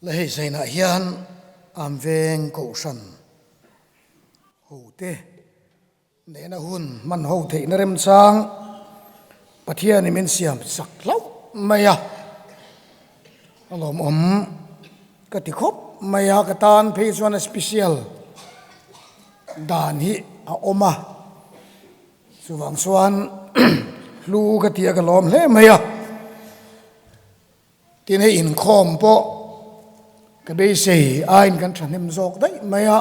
La hei zainah hian an veng kohhran hote nena hun hman ho theihna remchang Pathianin min siam sak hlauh mai a, a lawmawm ka ti khawp mai a, ka tan phei chuan a special dan hi a awm a. Chuvang chuan hlu ka ti a ka lawm hle mai a, tin hei inkhawm pawh ka beisei aiin kan thahnem zawk daih mai a,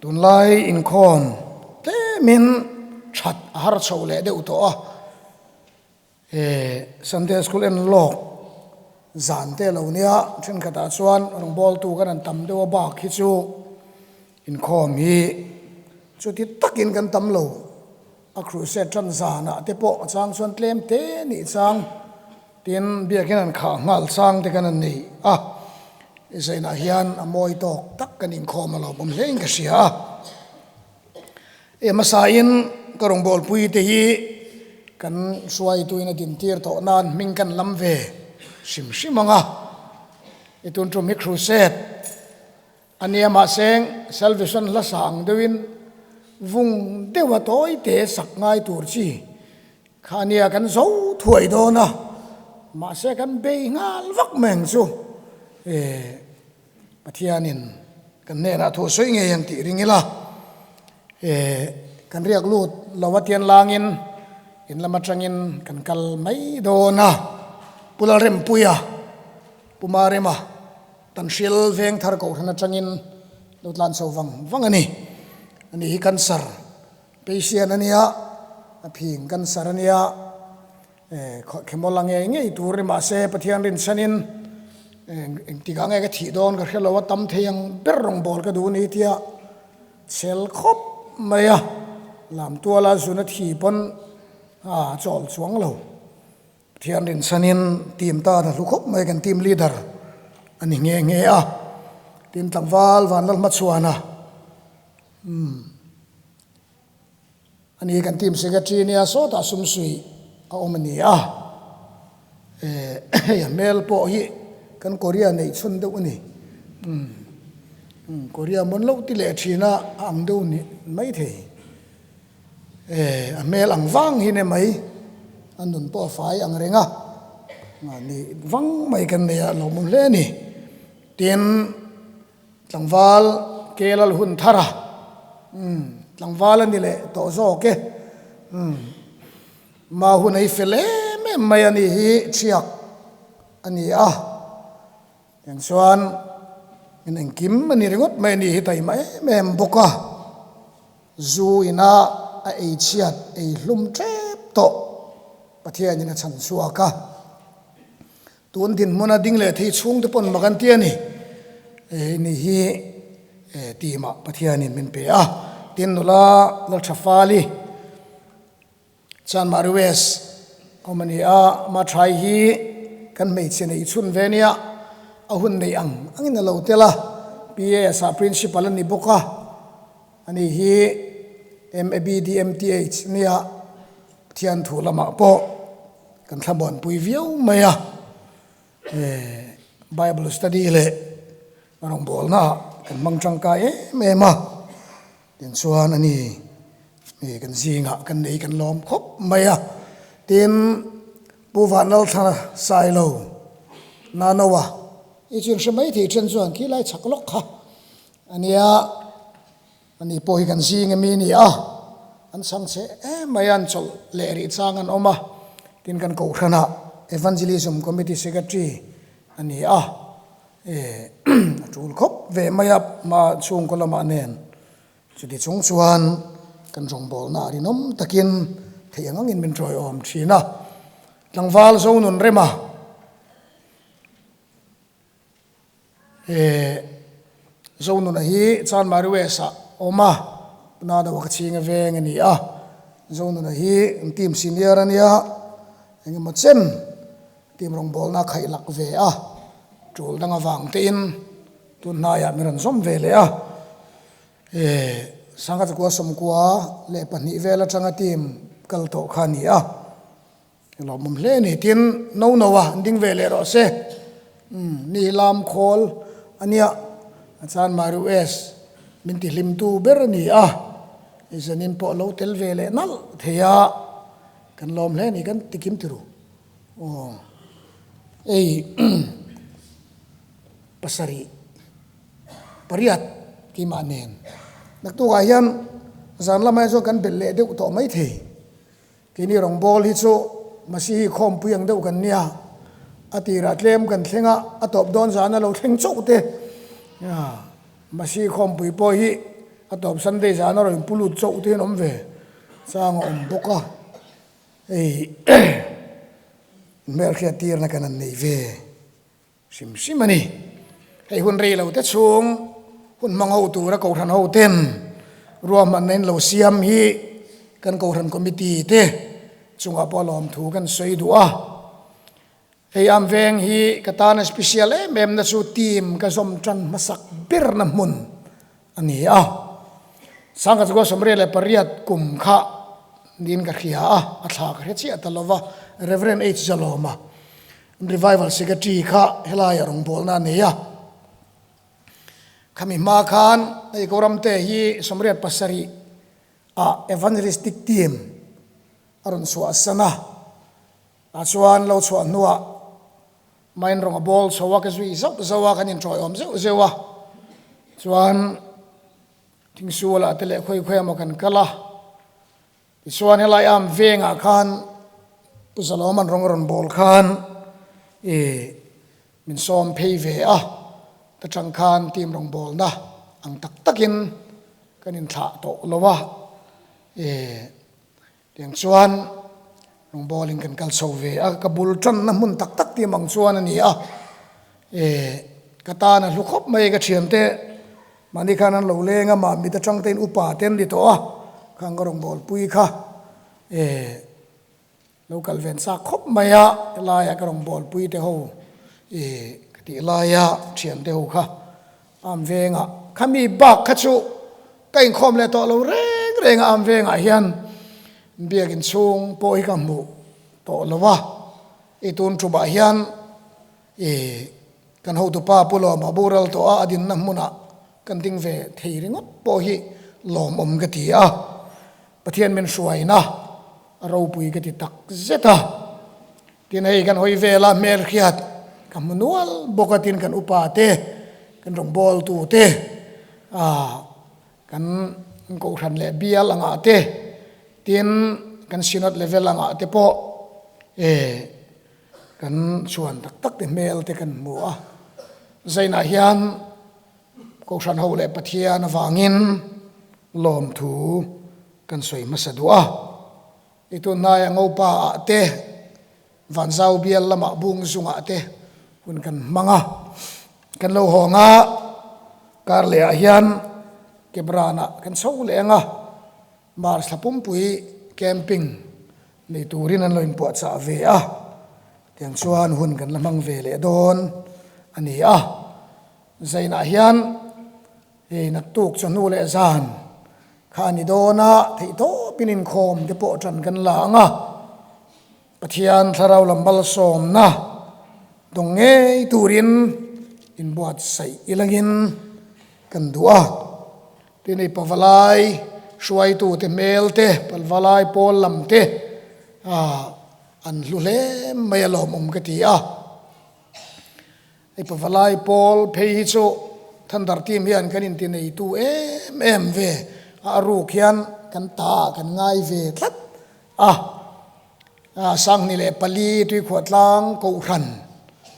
tunlai inkhawm tlemin that a har chho leh deuh tawh a, Sunday school en lawk zan te lo nia thenkhatah chuan rawngbawltu kan han tam deuh a bak hi chu inkhawm hi chuti takin kan tam lo. A crusade tan zanah te pawh a chang chuan tlem te nih chang tin biakin an khah nghal chang te kan an nei a, i zainah hian a mawi tawk tak kan inkhawm a lawmawm hle in ka hria a. E hmasain ka rawngbawlpui te hi kan hruaituin a dintir tawh nan hming kan lam ve hrim hrim ang a, i tun tum hi crusade a nia mahse salvation hla sa ang deuhin vung deuha tawi te sak ngai tur chi kha a nia kan zo thuai dawn a, mahse kan bei nghal vak mai ang chu e. Pathianin kan hnenah thu a sawi ngei ang tih ring ila, kan riak lut lo a tian langin in lam atangin kan kal mai dawn a. Pu Lalrempuia, Pu Marema, Tanhril veng thar kohhran atangin lo tlan chho vang vang a ni. Ani hi cancer patient a nia, a phing cancer a nia. Khemawl a ngei ngei tur ni mahse Pathian rinchhanin engtikah nge ka thih dawn ka hre lo a, tam thei ang ber rawngbâwl ka duh ni tia chhel khawp mai a, lamtuala zuna thi pawn a chawl chuang lo. Pathian rinchhanin team tan a hlu khawp mai kan team leader a ni nghe nghe a, tin tlangval Vanlalhmachhuana umm. A ni kan team secretary nia sawtah sumsui a awm a ni a, hei a hmel pawh hi kan Korea neih chhun deuh a ni, umm Korea mawn loh ti leh thin a a ang deuh ni mai thei, a hmel ang vang hi ne mai, a nun pawh a fai ang reng a, ni vang mai kan nei a lawmawm hle a ni, tin. Tlangval Kelal hun thar a, umm, tlangval a ni leh tawh zawk e, umm, ma hun ei fel em em mai a nih hi thiak a ni a, tiang chuan min engkim a ni ringawt mai a nih hi taima em em bawk a, zu ina a ei chhiat ei hlum tep tawh Pathianin a chhan chhuak a. Tun dinhmuna ding leh thei chhungte pawn mak an ti a ni. Ni hi team-ah Pathianin min pe a. Tin nula Lalthafali, Chanmari West awm a ni a, ama thai hi kan hmeichhe neih chhun ve nia, a hun neih ang angin a lo tel a, PAS-ah Principal a ni bawk a, ani hi MABDMTH nia Pathian thu lamah pawh kan thlamuanpui viau mai a, Bible study leh rawngbawlna ah kan hmang tangkai em em a, tin chuan a ni kan zingah kan nei kan lawm khawp mai a, tin Pu Vanlalthla Sailo Nanoa i chin hre mai thei then chuan khilai chhak lawk kha a nia. Ani pawh hi kan zing ami ni a, an chhang chhe em mai a, an chawlh leh rih chang an awm a, tin kan kohhranah Evangelism Committee Secretary a ni a, eh a tul khawp ve mai a, hma chhungkaw lamah nen chuti chung chuan kan rawngbawlna a rinawm takin theih ang angin min tawiawm thin a, tlangval Zonun Rema. He Zonuna hi Chanmari West ah awm a, tuna deuh a ka chhing a veng a ni a, Zonuna hi an team senior a nia, engemaw chen team rawngbawlna a khaih lak ve a, tul dang avang tein tun hnaiah min rawn zawm ve leh a, he Sangha Chakua 92 vel atanga team kal tawh kha a ni a. Lawmawm hle a ni. Tin, no no a, an ding ve leh rawh se. Umm ni lam khawl a nia, a chan Mari US min ti hlim tu ber a ni a, i zanin pawh lo tel ve leh nalh thei a, kan lawm hle a ni kan ti kim tiru. Aw ei pasarih pariat keimah nen naktukah hian zan lamah chuan kan belh leh deuh tawh maithei. Keini rawngbawl hi chu Masihi khawmpui ang deuh kan nia, a tirah tlem kan thleng a, a tawp dawn zan a lo thleng chauh te. Masihi khawmpui pawh hi a tawp Sunday zan a rawn pu lut chauh te hian awm ve chang a awm bawk a, hei hmelhriat tirna kan han nei ve. Hrim hrim a ni. Hei hun rei lo te chhung hun hmang ho tura Kohhran ho ten ruahmanna in lo siam hi kan Kohhran Committee te chungah pawh lawmthu kan sawi duh a. Hei am veng hi ka tana special em em na chu team ka zawm tan hmasak berna hmun a ni a. Sangha chukua 38 kum kha niin ka hria a, a thla ka hre chiah ta lova, Rev. H. Zalawma Revival Secretary kha helaiah rawngbawlna a nei a. Khami hma khan hei Koramte hi 87 ah Evangelistic Team a rawn chhuahsan a, tah chuan lo chhuah hnuah main rawng a bawl chho a, ka zui zauh zauh a, kan inṭawiawm zeuh zeuh a, chuan Thingsualah te leh khawi khawi emaw kan kal a. Tichuan helai am vengah khan Pu Zalawman rawng a rawn bawl khan i min sawm phei ve a, ta tang khan team rawngbawlna ang tak takin kan inthlah tawh lo a, i tiang chuan rawngbawlin kan kal chho ve a, ka bul tanna hmun tak tak team ang chuan a ni a, i ka tan a hlu khawp mai ka thiante. Mahni khan an lo leng a, mah mit atang te in upa te an ni tawh a, khang ka rawn bawlpui kha e lo kal ven chak khawp mai a, helaiah ka rawn bawlpui te ho e ka tih laia thian te ho kha am vengah khami bak kha chu ka inkhawm leh tawh lo reng reng a, am vengah hian biakin chhung pawh hi ka hmuh tawh lo a, i tun tubah hian I kan hotupa Pu Lawma boral tawh a, a dinna hmunah kan ding ve thei ringawt pawh hi lawmawm ka ti a, Pathian min hruaina a ropui ka ti tak zet a. Tin hei kan hawi vela hmelhriat ka hmu nual bawk a, tin kan upa te, kan rawngbawltu te, kan kohhran leh bial angah te, tin kan synod level angah te pawh Kan chhuan tak tak te hmel te kan hmu a, Zainah hian Kohhran ho leh Pathian avangin lawmthu kan sawi hmasa duh a. I tunhnaia Ngopa ah te, Vanzau bial lamah Bung zungah te hun kan hmang a. Kan lo hawng a, kar lehah hian Kebranah kan chho leh ang a. Mars thla pumpui camping nei turin an lo inpuahchah ve a, tiang chuan hun kan la hmang ve leh dawn a ni a. Zainah hian hei naktuk chawhnu leh zan kha a ni dawn a, theihtawpin inkhawm te pawh tan kan la ang a, Pathian thlarau lam malsawmna dawng ngei turin inbuatsaih ilangin kan duh a. Tin hei pavalai hruaitute hmel te, pavalai pawl lam te an hlu hle mai a lawmawm ka ti a. Hei pavalai pawl phei hi chu Thunder team hian kan inti neitu em em ve a, a ruk hian kan ta ah kan ngai ve tlat a. 24 Tuikhuahtlang Kohhran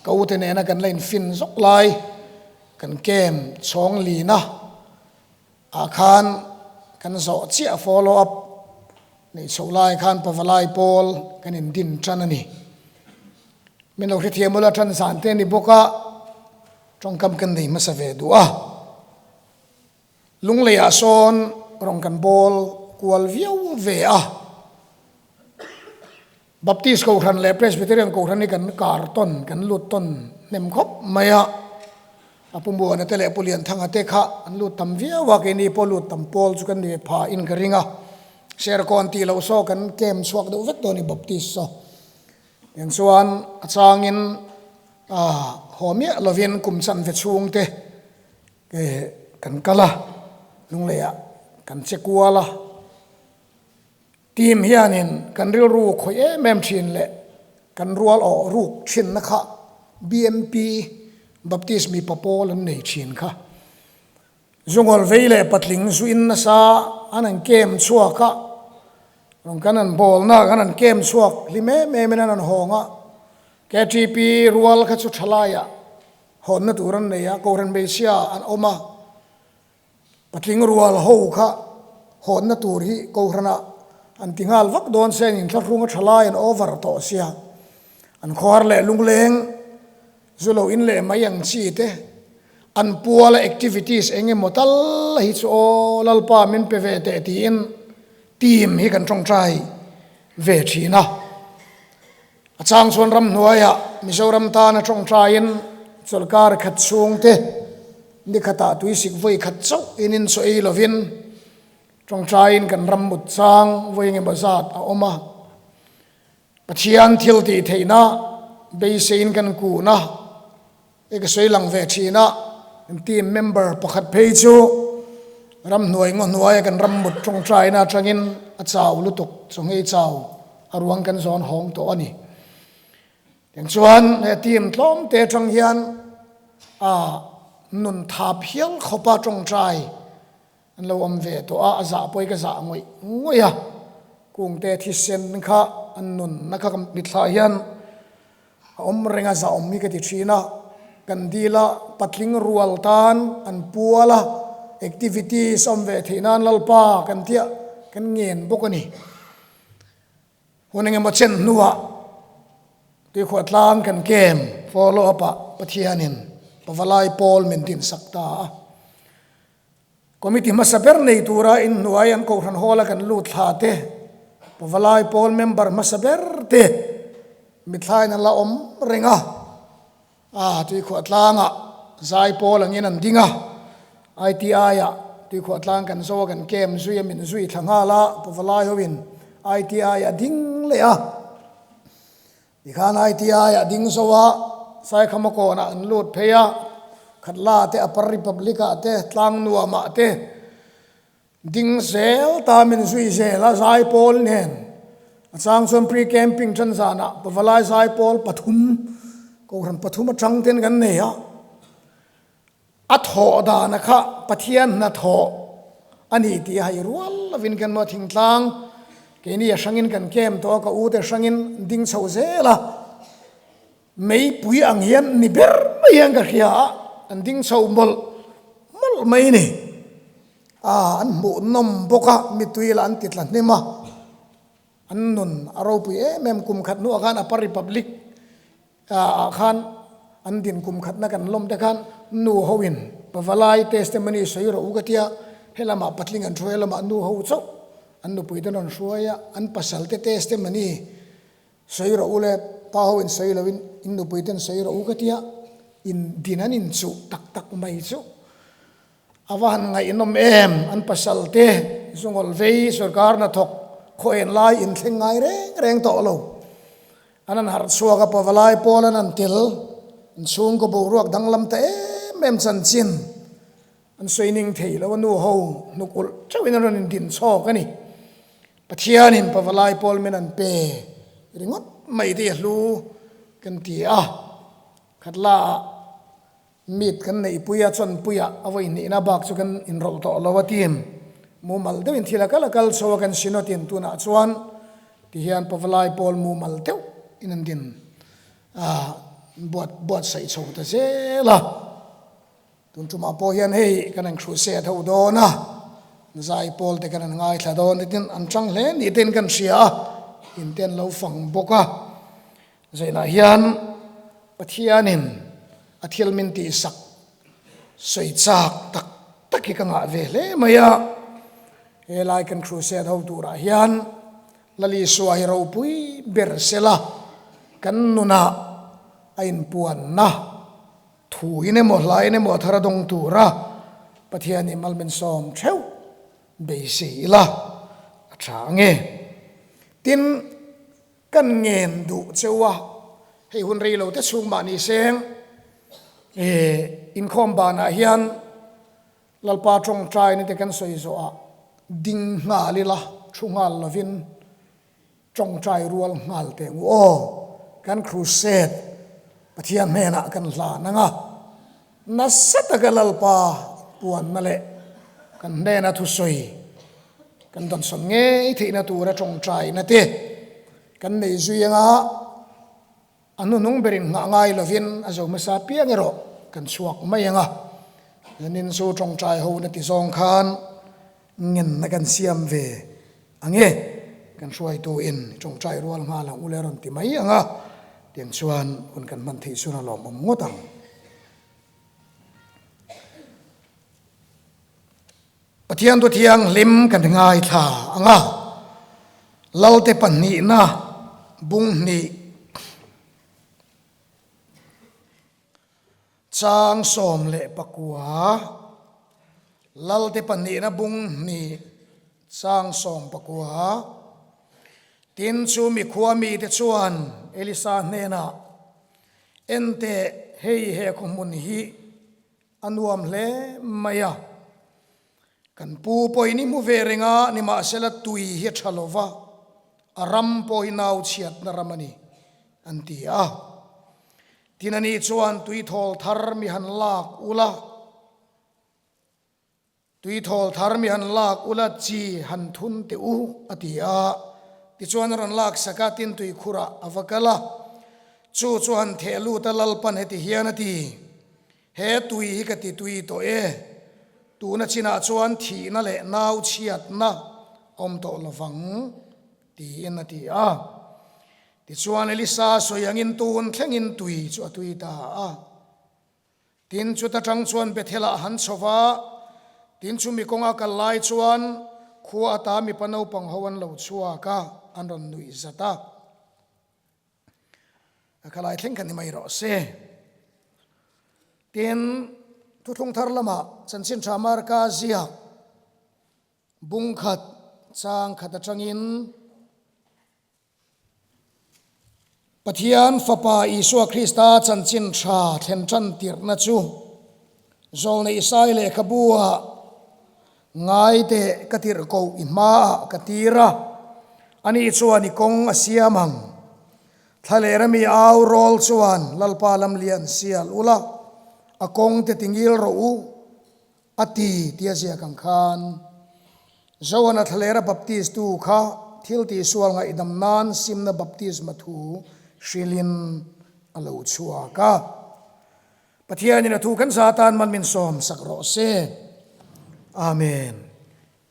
ka ute nena kan la infin zawk lai Kan camp chhawng lina ah khan kan zawh chiah follow up neih chhoh lai khan pavalai pawl kan in din tan a ni. Min lo hrethiam ula tan zan te a ni bawk a, tawngkam kan nei hmasa ve duh a. Lunglei ah sawn rawn kan bawl kual viau ve a. Baptist Kohhran leh Presbyterian Kohhran hi kan kar tawn, kan lut tawn hnem khawp mai a. A Pu Muana te leh Pu Lianthanga te kha an lut tam viau a, keini pawh lut tam pawl chu kan ni ve pha in ka ring a. Serkawn tih loh saw kan kem chhuak deuh vek dawn i Baptist saw. Tiang chuan a changin. haw miah lovin kum chanve chhungte kan kal a, Lungleiah kan che kual a. Team hianin kan rilru khawih em em thin leh kan rual awh ruk thinna kha BMP, Baptist mipa pawl an nei thin kha. Zungawl vei leh patling zuin nasa an han kem chhuak a, rawn kan han bawlna kan han kem chhuak hlim em em in an han hawng a, KTP rual kha chu thalaiah hawnna tur an nei a, Kohhran hmeichhia an awm a, patling rual ho kha hawnna tur hi Kohhranah an ti nghal vak dawn se an inthlahrung a thalai an over tawh sia, an khawhar leh lungleng. Zu lo in leh mai ang chi te, an puala activities eng emaw tal hi chu aw Lalpa min pe ve teh tiin team hi kan tawngtai ve thin a. A chang chuan ramhnuaiah Mizoram tana tawngtaiin chawlhkar khat chhungte nikhatah tuisik vawi khat chauh in in chaw ei lovin tawngtaiin kan ram mut chang vawi eng emaw zat a awm a. Pathian thil tih theihna beiseiin kan kun a, hei ka sawi lang ve thin a, kan team member pakhat phei chu ramhnuai ngaw hnuaia kan ram mut tawngtaina atangin a chau lutuk, chawngei chau a ruang kan zawn hawng tawh a ni. Tiang chuan he team tlawmte atang hian a nun thap hial khawpa tawngtai An lo awm ve tawh a, a zah pawh hi ka zah ngawih ngawih a, kungte thisen kha an nunna kha ka mitthlah hian a awm reng a, zah awm hi ka ti thin a, kan dil a, patling rual tan an pual a, activities a awm ve theih nan Lalpa kan tia kan ngen bawk a ni. Hun engemaw chen hnuah tuikhuah tlang kan kem follow up ah Pathianin Pavalai Pawl min dinsak ta a. Committee hmasa ber nei tura inhnuai an Kohhran Hall-a kan lut thla te, Pavalai Pawl member hmasa ber te mithlain an la awm reng a, a Tuikhuah tlangah zai pawl angin an ding a, ITI-ah Tuikhuah tlang kan zo a kan kem zui a min zui thla nghal a, Pavalai hoin ITI-ah ding leh a. Tikhan ITI-ah ding zo a, Saikhama kawnah an lut phei a, Khatla te, Upper Republic-ah te, Tlangnuamah te ding zel ta min zui zel a, Zaipawl nen a chang chuan pre-camping tan zanah Pavalai Zaipawl pathum, Kohhran pathum atang ten kan nei a. A thawh dana kha Pathian hnathawh a ni tih a hai rual lovin kan maw thingtlang keini a hrangin kan kem tawh a, ka u te hrangin ding chho zel a, meipui ang hian ni ber mai hian ka hria a, an ding chho mawlh mawlh mai ni. A an hmuh nawm bawk a, mitui lah an ti tla hnem a, an nun a ropui em em kum khat hnuah khan Upper Republic Ah khan an din kum khatna kan lawm te khan nu ho in pavalai testimony sawi rawh u ka tia, helamah patling an hruai a lamah nu ho chauh an nupui te rawn hruai a, an pasal te testimony sawi rawh u le pa ho in sawi lo in in nupui ten sawi rawh u ka tia, in din an in chuh tak tak mai chu a va han ngaihnawm em, an pasal te zungawl vei sorkar hnathawk khaw en lai in thleng ngai reng reng tawh lo. An han harh chhuak a, Pavalai pawl an han tel, an chhungkaw boruak danglam ta em em chanchin an sawi ning thei lo a, nu ho hnuk ulh teuhin an rawn indin chhawk a ni. Pathianin Pavalai pawl min an pe ringawt mai te hi a hlu kan ti a, Khatla ah meet kan neihpui a, chawnpuia a vawi hnihna bak chu kan inrawlh tawh lo a team mumal deuhin thil a kal a kal chho a kan synod in tunah chuan ti hian Pavalai pawl mumal deuh in an din a buat buatsaih chho ta zel a tun tumah pawh hian hei kan han crusade ho dawn a zai pawl te kan han ngaithla dawn tin an tang hle ni ten kan hria a in te an lo fang bawk a. Zainah hian Pathianin a thil min tihsak sawi chak tak tak hi ka ngah ve hle mai a. Helai kan crusade ho turah hian Lal Isua hi ropui ber sela kan nunah a inpuanna thu in emaw hla in emaw a thar a dawng tura Pathianin mal min sawm theuh beisei ila a tha ange. Tin. Kan ngen duh cheu a, hei hun rei lo te chhung mah ni seng. Inkhawm banah hian Lalpa tawngtaina te kan sawi zawhah ding nghal ila, thu nghal lovin tawngtai rual nghal teh ngu aw. Kan crusade Pathian hnenah kan hlan ang a, nasa taka Lalpa puanna leh kan hnena thusawi kan dawnsawn ngei theihna tura tawngtaina te kan nei zui ang a. A hnuhnung berin nghah ngai lovin a zo hmasa piang erawh kan chhuak mai ang a, Lenin chu tawngtai ho na ti zawng khan ngenna kan siam ve ang e, kan hruaitu in tawngtai rual nghal ang ule rawn ti mai ang a, tiang chuan hun kan hman theih chuan a lawmawm ngawt ang. Pathian thu thianghlim kan ngaithla ang a, Lalte pahnihna bung hnih chang 19, Lalte pahnihna bung hnih chang 19, Tin chu mikhua mite chuan Elisa hnenah, Enteh, hei he khawhmun hi A nuam hle mai a. Kan pu pawhin i hmu ve reng a, nimahsela tui hi a tha lo va, a ram pawh hi nau chhiatna ram a ni, an ti a. Tin ani chuan tui thawl thar mi han lak ula, tui thawl thar mi han lak ula chi han thun teh u, a ti a. Tichuan a rawn lak sak a, tin tuikhurah a va kal a. Chu chu han theh lut a Lalpan heti hian a ti. He tui hi ka ti tui tawh e, tuna chinah chuan thihna leh nau chhiatna awm tawh lovang, tiin a ti a. Tichuan Elisa sawi angin tun thlengin tui chu a tui ta a. Tin, chuta tang chuan Bethel-ah han chho va, tin chumi kawnga kal lai chuan khua ata mipa naupang ho an lo chhuak a, an rawn nuih zat a. A khalai thleng kha ni mai rawh se. Tin, thuthlung thar lamah chanchin tha Marka ziak bung khat chang khat atangin Pathian Fapa Isua Krista chanchin tha thlen tan tirhna chu Zawlnei Isai lehkhabu ah Ngai teh ka tirh koh i hmaah ka tir a, ani chuan i kawng a siam ang. Thlalera mi au rawl chuan Lalpa lam lian sial ula, a kawng te tingil rawh u, a ti tia ziak ang khan. Joana thlalera baptist tu kha thil tihsual ngaihdam nan simna baptisma thu hrilhin a lo chhuak a. Pathianin a thu kan za tan man min sawm sak rawh se. Amen.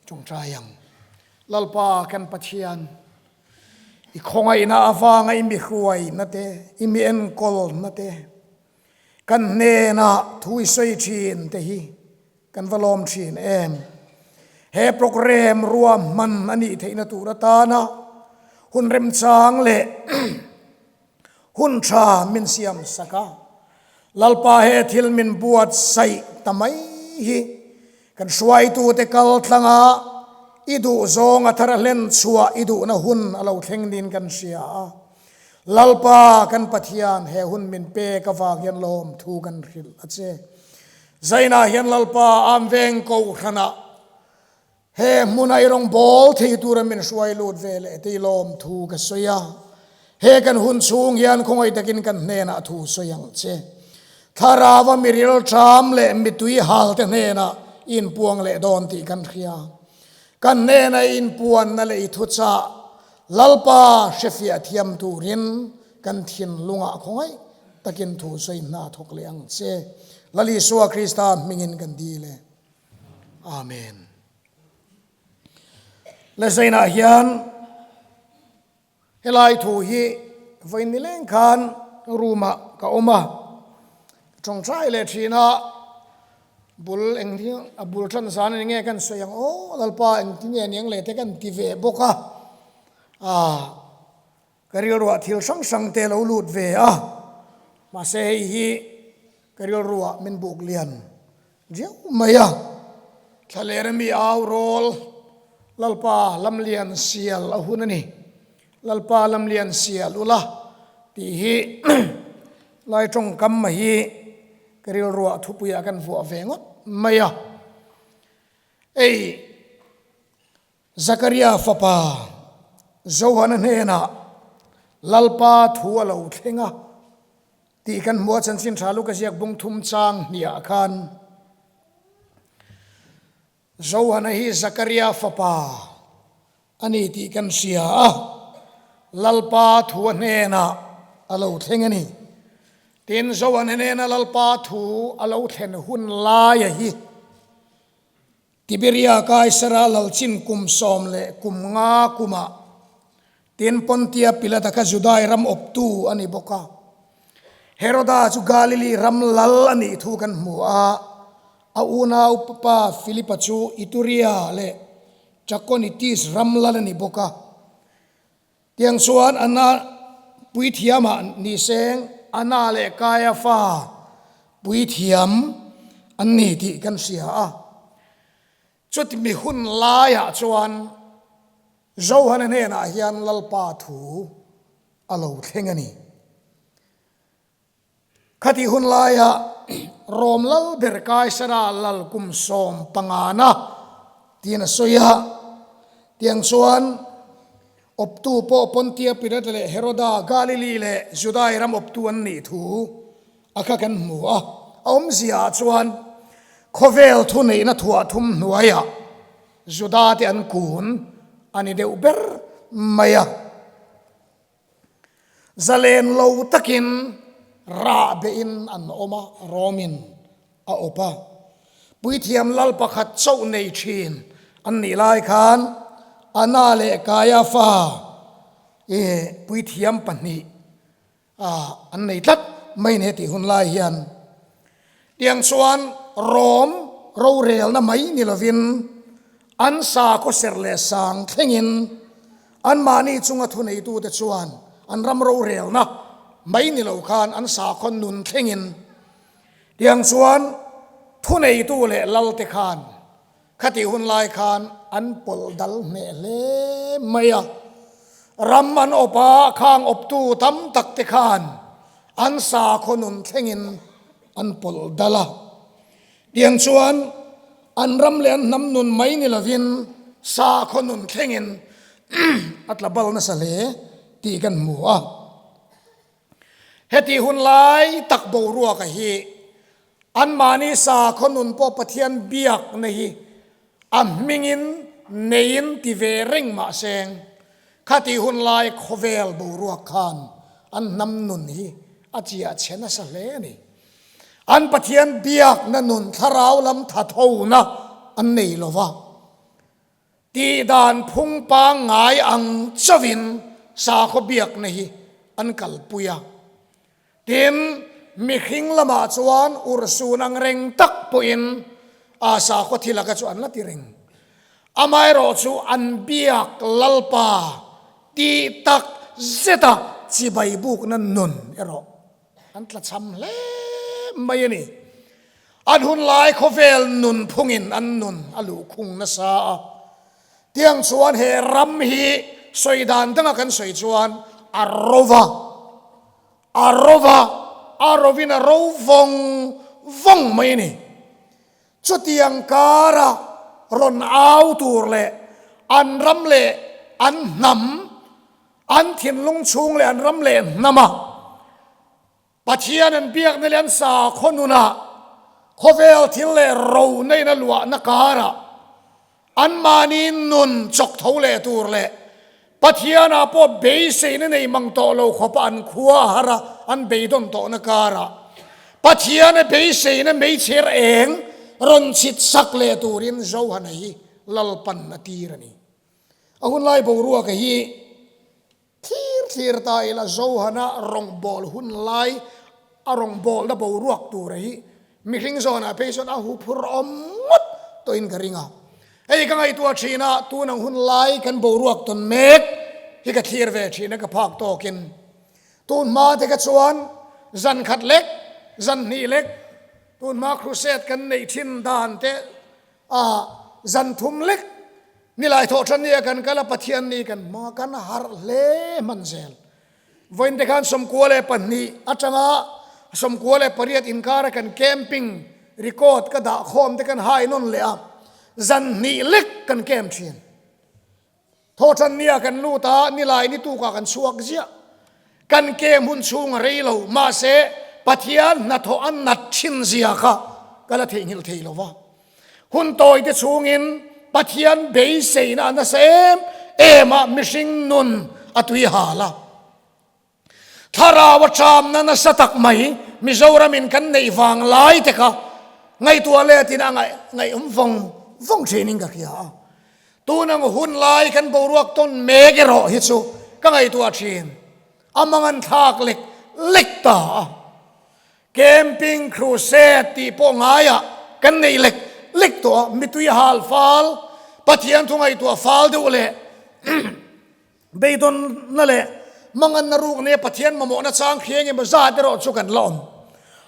Tawngtai ang. Lalpa kan Pathian, i khawngaihna avanga i mi hruaina te, i mi enkawlna te, kan hnenah thu i sawi thin te hi kan va lawm thin em. He program ruahman a nih theihna tur atana hun remchang leh Hun tha min siam sak a, Lalpa he thil min buatsaih ta mai hi kan hruaitute kal tlanga i duh zawng a thar a hlen chhuah i duhna hun a lo thleng niin kan hria a. Lalpa kan Pathian he hun min pek avang hian lawmthu kan hrilh a che. Zainah hian Lalpa am veng kohhranah He hmuna i rawn bawl thei tura min hruai lut ve leh tih lawmthu ka sawi a. He kan hun chhung hian khawngaih takin kan hnenah thu sawi ang che. Thlarava mi rilṭam leh mitui halte hnenah i inpuang leh dawn tih kan hria. Kan hnena i inpuanna leh i thuchah Lalpa hrefiah thiam turin kan thinlungah khawngaih takin thu sawi hna thawk leh ang che. Lal Isua Krista hmingin kan dil e. Amen. Le zainah hian helai thu hi vawiin ni leng khan room ah ka awm a, ka tawngtai leh thin a, bul eng hi a bul tan zan eng nge kan sawi ang aw Lalpa engtin nge aniang leh te kan ti ve bawk a, ah ka rilruah thil hrang hrang te lo lut ve a, mahse hei hi ka rilruah min buk lian Riau mai a, thlalera mi au rawl Lalpa lamlian sial a hun a ni. Lalpa lamlian sial ula tih hi lai tawngkam mai hi. Ka rilruah thupuiah kan vuah ve ngawt mai a. Ei, Zakaria fapa Johana hnenah Lalpa thu a lo thleng a tih kan hmu a, chanchin tha Luka ziak bung thum chang hniah khan Johana hi Zakaria fapa a ni tih kan hria a, Lalpa thu a hnenah a lo thleng a ni. Tin, Johana hnena Lalpa thu a lo thlen hun laia hi Tiberia Kaisara lalchin kum 15 kumah tin Pontia Pilata kha Judai ram awptu a ni bawk a. Heroda chu Galili ram lal a nih thu kan hmu a, a unau pa Philipa chu Ituria leh Trachonitis ram lal a ni bawk a. Tiang chuan Anna puithiamah ni seng Anna leh Kaiafa puithiam an ni tih kan hria a. Chuti mi hun laiah chuan Johana hnenah hian Lalpa thu a lo thleng a ni. Khati hun laia Rom lal ber Kaisara lal kum sawm pangana tiin a sawi a, tiang chuan awptu pawh Pontia Pilata leh Heroda, Galili leh Judai ram awptu an nih thu a kha kan hmu a. A awmzia ah chuan khawvel thuneihna thuah thum hnuaiah Juda te an kun a ni deuh ber mai a. Zalen lo takin rah behin an awm a, Rawmin a awp a. Puithiam lal pakhat chauh nei thin an nih lai khan Anna leh Kaiafa i puithiam pahnih an nei tlat mai ni tih hun lai hian tiang chuan Rom rorelna mai ni lovin an sakhaw serh leh sang thlengin Anmahni chunga thuneitute chuan an ram rorelna mai ni lo khan an sakhaw nun thlengin tiang chuan thuneitu leh lalte khan khatih hun lai khan an pawlh dal hneh hle mai a. Ram an awp a, khang awptu tam tak te khan an sakhaw nun thlengin an pawlh dal a. Tiang chuan an ram leh an hnam nun mai ni lovin sakhaw nun thlengin a tla bal nasa hle tih kan hmu a. Heti hun lai tak boruaka hi anmahni sakhaw nun pawh Pathian biakna hi a hmingin neiin ti ve reng mahseng khati hun lai khawvel boruak khan an hnam nun hi a chiah chhe nasa hle a ni. An Pathian biakna nun thlarau lam thathona an nei lo va, tihdan phung pangngai ang chauhin sakhaw biakna hi an kalpui a. Tin, mihring lamah chuan urhsun ang reng tak pawhin a sakhaw thil aka chu an la ti reng. Amaherawhchu an biak Lalpa tih tak zeta chibai bukna nun erawh An tlachham hle mai a ni. An hun lai khawvel nun phungin an nun a luhkhung nasa a. Tiang chuan he ram hi sawi dan danga kan sawi chuan a ro va, a ro va, a rovin a ro vawng vawng mai a ni. Chutiang kara rawn au tur leh an ram leh an hnam, an thinlung chhung leh an ram leh hnama Pathian an biakna leh an sakhaw nunah khawvel thil leh ro neihna luahna karah anmahni nun chawk tho leh tur leh Pathianah pawh beiseina nei mang tawh lo khawpa an khua a har a, an beidawn tawhna karah Pathiana beiseina meichher eng rawn chhit sak leh turin Johana hi Lalpan a tir a ni. A hunlai boruaka hi thlir thlir ta ila Johana rawngbâwl hunlai a rawngbâwlna boruak tura hi mihring zawnah phei chuan a huphur awm ngawt tawhin ka ring a. Hei ka ngaihtuah thin a, tun ang hunlai kan boruak tawn mek hi ka thlir ve thin a ka phak tawkin. Tun hma te kha chuan zan khat lek, zan hnih lek, tun hma crusade kan neih thin dan te a zan thum lek nilai thawh than nia kan kal a Pathian ni kan hma kan harh hle hman zel. Vawiin te khan 92 atanga. 98 inkara kan camping record ka dah khawm te kan hai nawn leh a, zan hnih lek kan camp thin. Thawhtan nia kan lut a, nilai ni tukah kan chhuak ziah. Kan camp hun chhung a rei lo, mahse Pathian hnathawh a nat thin zia kha ka la theihnghilh thei lo va. Hun tawi te chhungin Pathian beiseina a nasa em em a, mihring nun a tui hal a. Thlarau a ṭamna nasa tak mai Mizoramin kan neih vang lai te kha ngaihtuah letin a ngaihawm vawng vawng ṭhinin ka hria a. Tun ang hun lai kan boruak tawn mek erawh hi chu ka ngaihtuah ṭhin. A mangan thlak lek lek ta a. Camping Crusade tih pawh ngaiah kan neih lek lek tawh a, mitui hal fal, Pathian thu ngaihtuah fal deuh leh Beidawnna leh manganna ruk nia Pathian mamawhna chang khi eng emaw zat erawh chu kan la awm.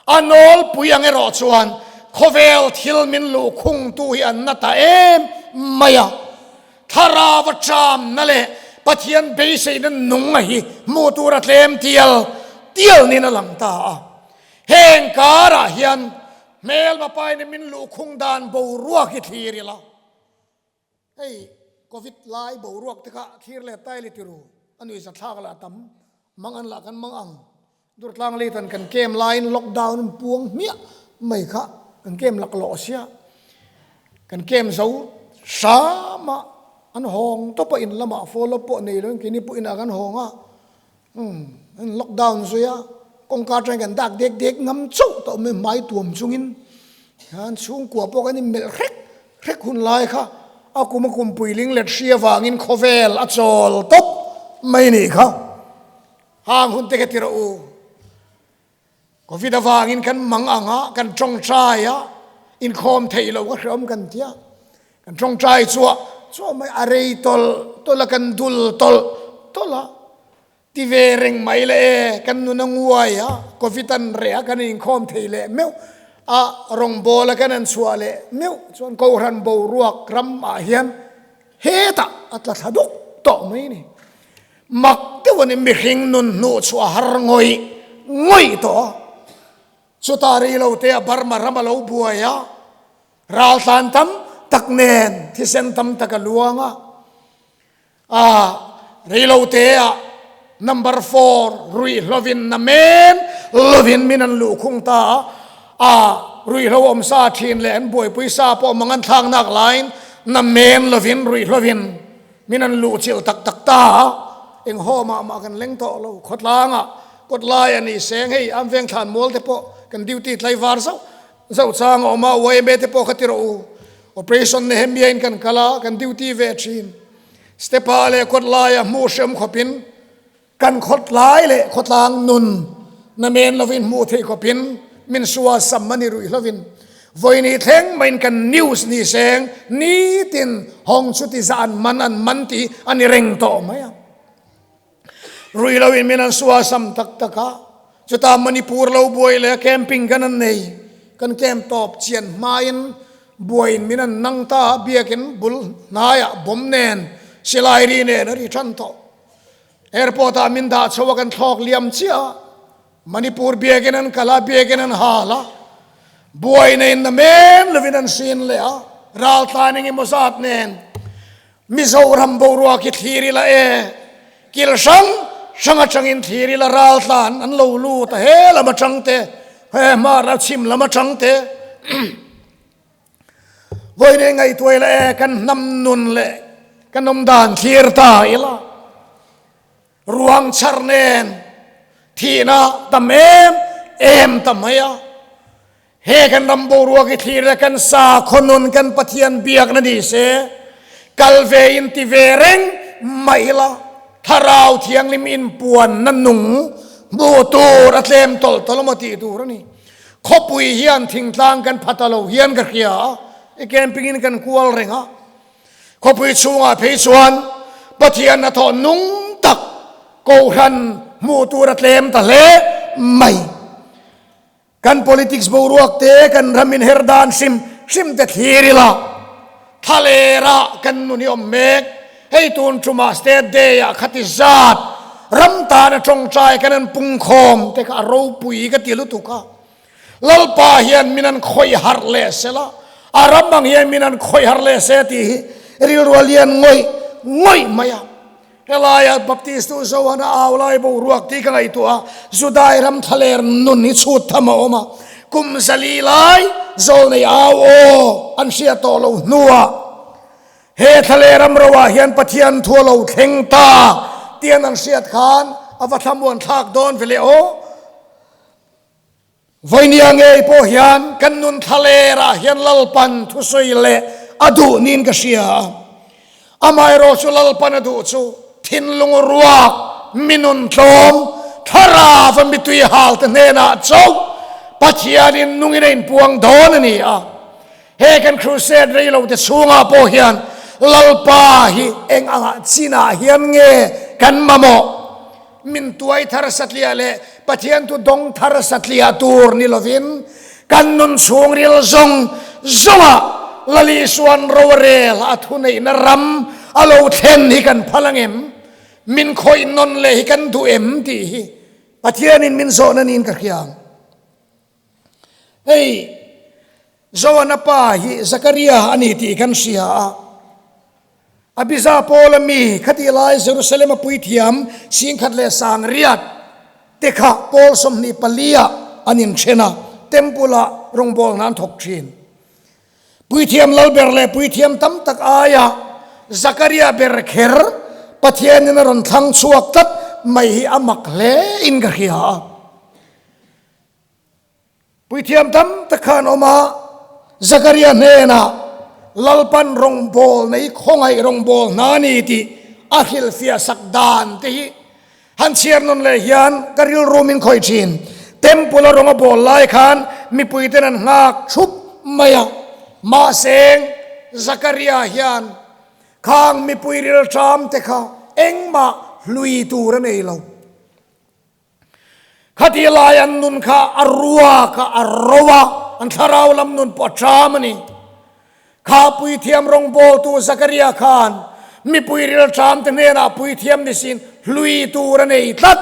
A nawlpui ang erawh chuan khawvel thil min luhkhungtu hi an na ta em mai a. Thlarau a ṭamna leh Pathian beiseina nunga hi hmuh tur a tlem tial tial niin a lang ta a. Heng karah hian hmelma paina min luhkhung dan boruak hi thlir ila. Hei Covid lai boruak te kha thlir leh tai le tiru a nuih zathlak lah tam mang an lah kan mang ang. Durtlang leitan kan kem laiin lockdown an puang hmiah mai kha kan kem laklawh sia. Kan kem zo hram a an hawng tawp a in lamah follow pawh nei loin keini pawh inah kan hawng a. Umm an lockdown zui a kawngka atangin kan dak dek dek ngam chauh tawh mai hmai tuam chungin khan chhungkua pawh kan inmelh hrek hrek hun lai kha a kum a kum puiling let hri avangin khawvel a chawl tawp mai nih kha hang hun te ka ti rawh u. Covid avangin kan mang ang a, kan tawngtai a, inkhawm theih loh ka hreawm kan ti a. Kan tawngtai chuah chuah mai a rei tawlh tawlh a, kan dul tawlh tawlh a. Ti ve reng mai le e, kan nun a nguai a, Covid an reh a, kan inkhawm thei leh meuh a, rawngbawla kan han chhuah leh meuh chuan Kohhran boruak ramah hian hetah a tla thla duk tawh mai a ni. Mak deuh a ni, mihring nun hnuh chu a har ngawih ngawih tawh a. Chutah rei lo te a Burma ram a lo buai a, raltlan tam tak nen thisen tam tak a luang a. A rei lo te ah number four ruihhlovin na men lovin min an luhkhung ta a. A ruihhlo awm sa thin leh an buaipui sa pawh mang an thlak nak laiin na men lovin ruihhlovin Min an luh chilh tak tak ta a, eng haw mah mah kan leng tawh lo. Khawtlangah kawt lai a ni seng hei am veng thlan mual te pawh kan duty tlaivar zauh zauh chang a awm a, YMA te pawh kha ti rawh u. Operation Nehemia in kan kal a, kan duty ve thin. Step ah leh kawt laia hmuh hrem khawpin Kan khawtlai leh khawtlang nun na men lovin hmuh theih khawpin min sua sam a ni ruih hlovin vawiini thleng maiin kan news ni seng nitin hawng chu ti zah an man an man tih a ni reng tawh mai a. Ruih loin min an sua sam tak tak a, chutah Manipur lo buai leh camping kan an nei, kan camp tawp chian hmain buaiin min an nang ta a, biakin bul hnaiah bomb nen silai ri nen a ri tan tawh. Airport ah min dah chho a kan thlawk liam chiah a, Manipur biakin an kal a, biakin an hal a, buaina in na men lovin an sin leh a, raltlan eng emaw zat nen Mizoram boruak hi thlir ila e, kil hrang hrang atangin thlir ila raltlan an lo lut a, he lam atang te, he hmar a chhim lam atang te. Vawiin ngaihtuah ila e, kan hnam nun leh kan awm dan thlir ta ila, ruang chhar nen thihna tam em em ta mai a. He kan ram boruak i thlir ila kan sakhaw nun kan Pathian biakna ni se, kal ve in ti ve reng mai ila, Thlarau Thianghlim inpuanna nung hmuh tur a tlem tawlh tawlh emaw tih tur a ni. Khawpui hian thingtlang kan pha ta lo hian ka hria a, i camping in kan kual reng a. Khawpui chhungah phei chuan Pathian hnathawh nung tak Kohhran hmuh tur a tlem ta hle mai. Kan politics boruak te kan ram inher dan hrim hrim te thlir ila, thlalera kan nun hi awm mek. Hei tun tumah State Day ah khati zat. ram tana tawngtai kan an pungkhawm te kha a ropui ka ti lutuk a. Lalpa hian min an khawih harh leh sela, a ram ang hian min an khawih harh leh se tih hi rilru a lian ngawih ngawih mai a. Helaia Baptistu Johana au lai boruak tih ka ngaihtuah a, Judai ram thlaler nun hi chhut tham a awm a, kum zali lai zawlnei au aw an hriat tawh lo hnuah he thlaler ram roah hian Pathian thu a lo thleng ta tian an hriat khan a va thlamuan thlak dawn ve leh aw. Vawinia ngei pawh hian kan nun thlalerah hian Lalpan thusawi leh a duh niin ka hria a. Amaherawhchu Lalpan a duh chu thinlung ruak, mi nun tlawm, thlarava mitui halte hnenah chauh Pathianin nungin a inpuang dawn a ni a. He kan crusade reilote chhungah pawh hian Lalpa hi eng angah chinah hian nge kan mamawh? Min tuai thar satliah leh Pathian tu dawng thar satliah tur ni lovin kan nun chhungril zawng zawngah Lal Isuan rorel a thuneihna ram a lo thlen hi kan phal ang em? Min khawih nawn leh hi kan duh em tih hi Pathianin min zawhna niin ka hria ang. Hei Joana pa hi Zakaria a ni tih kan hria a. Abijah Paula mi khatih lai Jerusalem a puithiam singkhat leh sangriat te kha Paul 24 ah an inthen a, temple ah rawngbawlna an thawk thin. Puithiam lalber leh puithiam tam tak aia Zakaria ber kher Pathianin a rawn thlang chhuak tlat mai hi a mak hle in ka hria a. Puithiam tam tak kha an awm a, Zakaria hnenah Lalpan rawngbawlna hi khawngaih rawngbawlna a ni tih a hrilhfiah sak dan te hi han chhiar nawn leh hian ka rilru min khawih thin. Temple a rawng a bawl lai khan mipuiten an nghak thup mai a, mahse Zakaria hian khang mipui rilṭam te kha engmah hlui tur a nei lo. Khati lai an nun kha a ruak a, a ro a, an thlarau lam nun pawh a ṭam a ni. Kha puithiam rawngbawltu Zakaria khan mipui rilṭamte hnenah puithiam ni sin hlui tur a nei tlat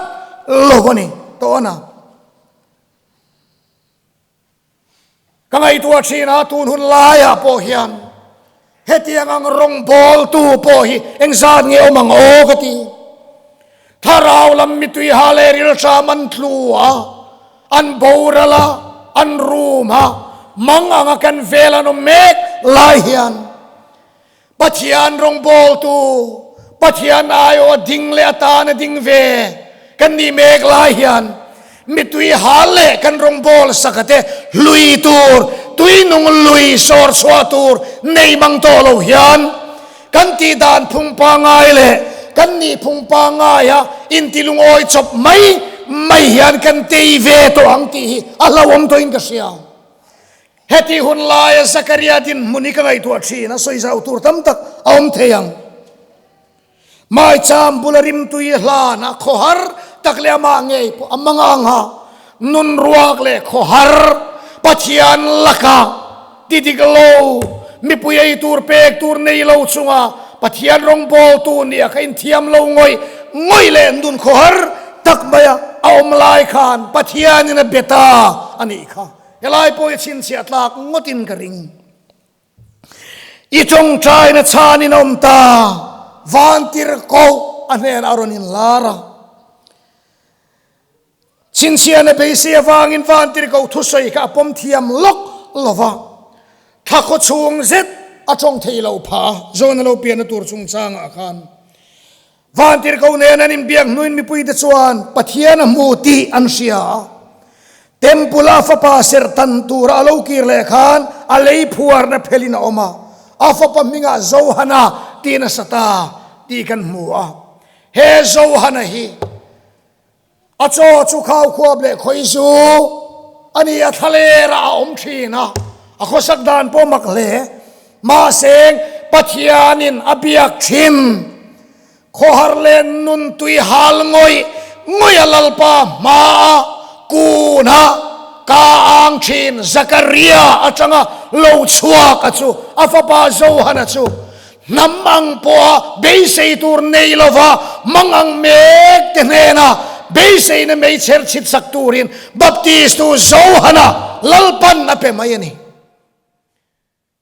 lo a ni tawh a na. Ka ngaihtuah thin a, tun hun laiah pawh hian hetiang ang rawngbawltu pawh hi engzat nge awm ang aw ka ti. Thlarau lam mitui ha leh rilhram an tlu a, an boral a, an rum a, mang anga kan vel an awm mek lai hian Pathian rawngbawltu, Pathian aiawh a ding leh atan a ding ve kan nih mek lai hian mitui hal leh kan rawngbâwl saka te hlui tur, tuinung lui sawr chhuah tur nei mang tawh lo hian kan tih dan phung pangngai leh kan nih phung pangngaia intilungawi chawp mai mai hian kan tei ve tawh ang tih hi a hlauhawm tawhin ka hria. Heti hun laia Zakaria dinhmun hi ka ngaihtuah thin a, sawi zau tur tam tak a awm thei ang. Maicham bula rimtui hlan a khawhar tak leh amah ngei pawh a mang ang a, nun ruak leh khawhar Pathian laka ti dik lo, mipui ei tur pek tur nei lo chunga Pathian rawngbawltu nia kha inthiam lo ngawih ngawih leh nun khawhar tak maia a awm lai khan Pathianin a be ta a nih kha. Helai pawh i chhinchhiah tlak ngawtin ka ring. I tawngtaina chhanin a awm ta, vantir koh a hnenah a rawn inlar a. Chhinchhiahna beisei avangin vantir koh thusawi kha a pawm thiam lawk lo va, thla khaw chhung zet a tawng thei lo phah a, Jona lo pianna tur chungchangah khan. Vantirhkoh nen an inbiak hnuin mipuite chuan Pathian a hmu tih an hria a. Temple-a fapa serh tan tura a lo kir leh khan a lei phuarna phelin a awm a, a fapa hmingah Johana tiin a sa ta tih kan hmu a. He Johana hi A chaw chu khaukhuap leh khawizu a ni a, thlalerah a awm thin a, a khawsak dan pawh mak hle. Mahse, Pathianin a biak thin. Khawhar leh nun tui hal ngawih ngawih a Lalpa hmaa kuna ka ang thin Zakaria atanga lo chhuak a chu a fapa Johana chu. Hnam ang pawha beisei tur nei lova mang ang mek te hnena beiseina meichher chhit sak turin Baptistu Johana Lalpan a pe mai a ni.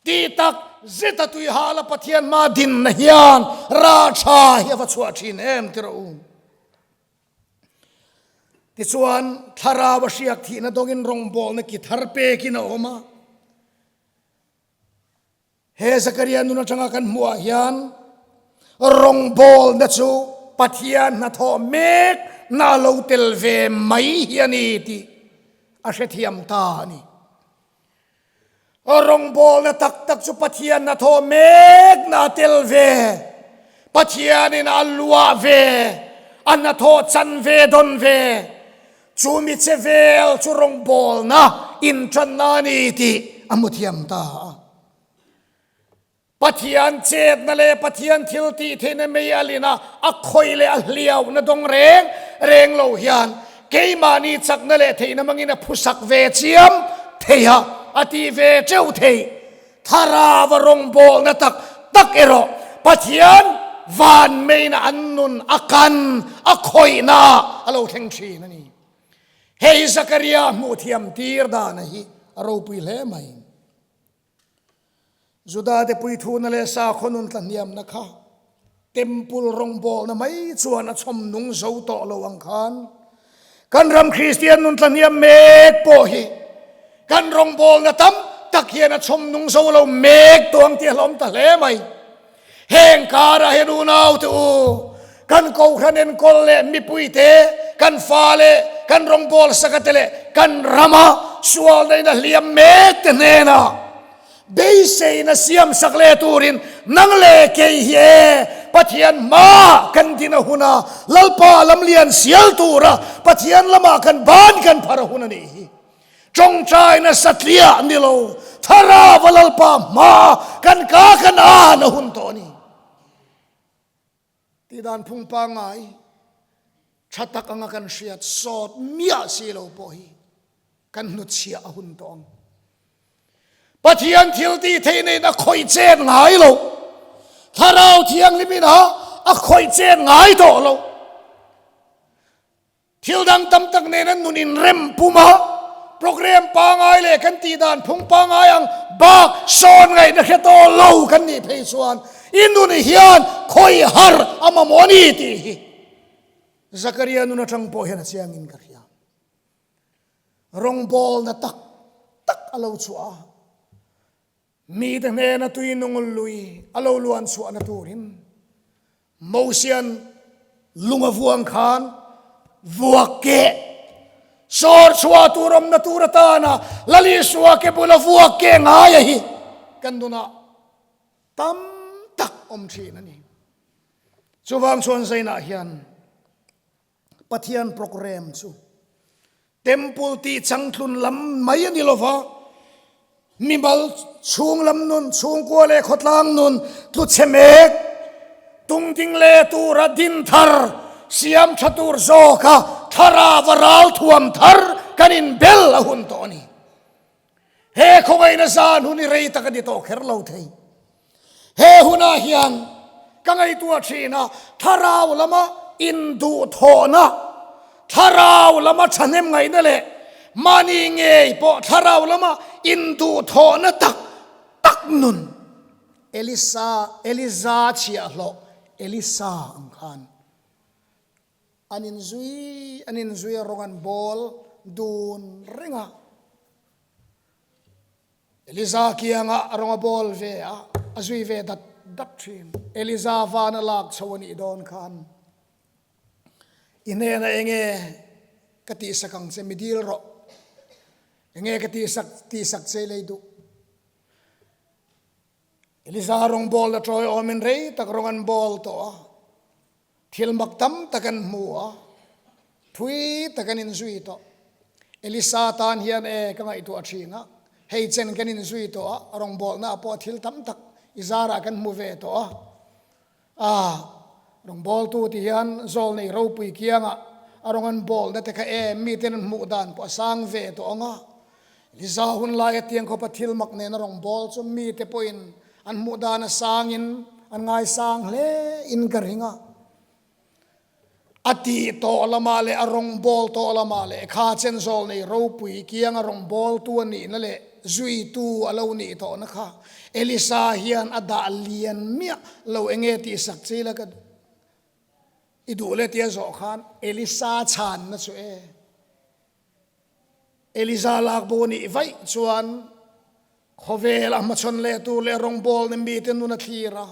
Tih tak zeta tuihala Pathian hma dinna hian rah tha hi a va chhuah thin em ti rawh u. Tichuan thlarau a hriak thihna dawngin rawngbawlna ki thar pekin a awm a. He Zakaria nun atanga kan hmuh ah hian rawngbawlna chu Pathian hnathawh mek na a lo tel ve mai hi a ni tih a hrethiam ta a ni. Rawngbawlna tak tak chu Pathian hnathawh mek na a tel ve, Pathianin a luah ve, a hnathawh chan ve dawn ve, Chu mi che vel chu rawngbawlna inṭanna a ni tih a hmu thiam ta a. Pathian chetna leh Pathian thil tih theihna mei a lin a, a khawih leh a hliauhna dawng reng reng lo hian keimahni chakna leh theihna hmangin a phusak ve chiam thei a, a tih ve teuh theih. Thlarau a rawngbawlna tak tak erawh Pathian van meina an nun a kan a khawihna a lo thleng thin a ni. Hei Zakaria hmuh thiam tir dana hi a ropui hle mai. Juda te puithuna leh sakhaw nun tlahniamna kha Temple rawngbawlna mai chuan a chhawm nung zo tawh lo ang khan kan ram Kristian nun tlahniam mek pawh hi kan rawngbawlna tam tak hian a chhawm nung zo lo mek tawh ang tih a hlawm ta hle mai. Heng karah hian unau te u, kan kohhran enkawl leh mipui te, kan fa leh kan rawngbawlsaka te leh kan rama sualna in a hliam mek te hnenah Beiseina siamsak leh turin nang leh kei hi e Pathian hma kan din a hun a, Lalpa lamlian sial tura Pathian lamah kan ban kan phar a hun a nih hi. Tawngtaina satliah ni lo, Thlarau a Lalpa hma kan ka kan an a hun tawh a ni. Tihdan phung pangngai tha tak anga kan hriat sawt miah si lo pawh hi kan hnutchhiah a hun tawh ang. Pathian thil tih theih neiin a khawih chet ngai lo. Thlarau Thianghlim in a a khawih chet ngai tawh lo. Thil dang tam tak nen an nun inrem pum a, program pangai leh kan tih dan phung pangai ang bak sawn ngaihna hre tawh lo kan nih phei chuan i nun hian khawi har a mamawh a ni tih hi Zakaria nun atang pawh hian a chiangin ka hria. Rawngbawlna tak tak a lo chhuah a. Mite hnena tui nung lui a lo luan chhuahna turin Mosian lung a vuang khan vuak keh sawr chhuah tur awmna tur atana Lal Isua ke bula vuak keh ngaia hi kan nunah tam tak awm thin a ni. Chuvang chuan Zainah hian Pathian program chu Temple tih changtlun lam mai a ni lo va, mimal chhung lam nun, chhungkua leh khawtlang nun tluchhe mek, tungding leh tura din thar, siam tha tur zawka thlarau a ral thuam thar kan inbel a hun tawh a ni. He khawngaihna zan hun i rei tak a ni tawh kher lo thei. He hunah hian ka ngaihtuah thin a, thlarau lama induhthawhna, thlarau lama thahnem ngaihna leh mahni ngei pawh thlarau lama induhthawhna tak tak nun Elisa, Eliza chhiahhlawh Elisa ang khan an inzui an inzui a rawng an bawl dun reng a. Eliza kiangah a rawng a bawl ve a, a zui ve dat dat thin. Eliza van a lak chho a nih dawn khan, I hnenah enge ka tihsak ang che, mi dil rawh. Enge ka tihsak tihsak che i lei duh. Eliza rawng bawl a tawi awmin rei tak rawng an bawl tawh a. Thil mak tam tak an hmu a, thui tak an inzui tawh. Elisa tan hian e ka ngaihtuah thin a, hei chen kan inzui tawh a, rawngbawlnaah pawh thil tam tak i zarah kan hmu ve tawh a. A, rawngbawltu ti hian zawl nei ropui kiangah a rawng an bawlna te kha e miten an hmuh dan pawh a sang ve tawh ang a. Elisa hun laia tiang khawpa thil mak nena rawngbâwl chu mite pawhin an hmuh dan a sangin. an ngaisang hle in ka ring a. A tih tawh lamah leh a rawngbâwl tawh lamah leh kha chenzawl nei ropui kianga rawngbâwltu a nihna leh zuitu a lo nih tawhna kha Elisa hian a dah lian miah lo enge tih sak che ila ka i duh le tia zawh khan Elisa chhanna chu e. Elisa lak bo a nih vaih chuan khawvel a hmachhawn leh tur leh rawngbâwlna mite nun a thlir a.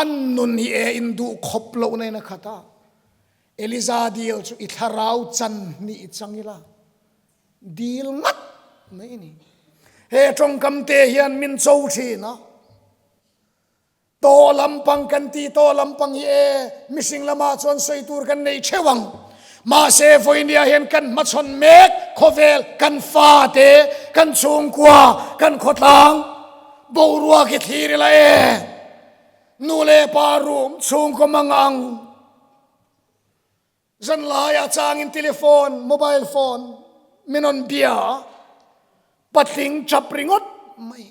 An nun hi e in duh khawp loh na in a khat a, Eliza dil chu i thlarau chan hnih chang ila dil ngat mai ni. He tawngkam te hian min cho thin a, tawh lampang kan ti tawh lampang hi e mihring lamah chuan sawi tur kan nei theuh ang. Mahse vawinia hian kan hmachhawn mek khawvel kan fate, kan chhungkua, kan khawtlang, Boruak i thlir ila e, nu leh pa room chhungkaw mang ang. Zanlaiah changin telephone, mobile phone min rawn bia a, patling chap ringawt mai.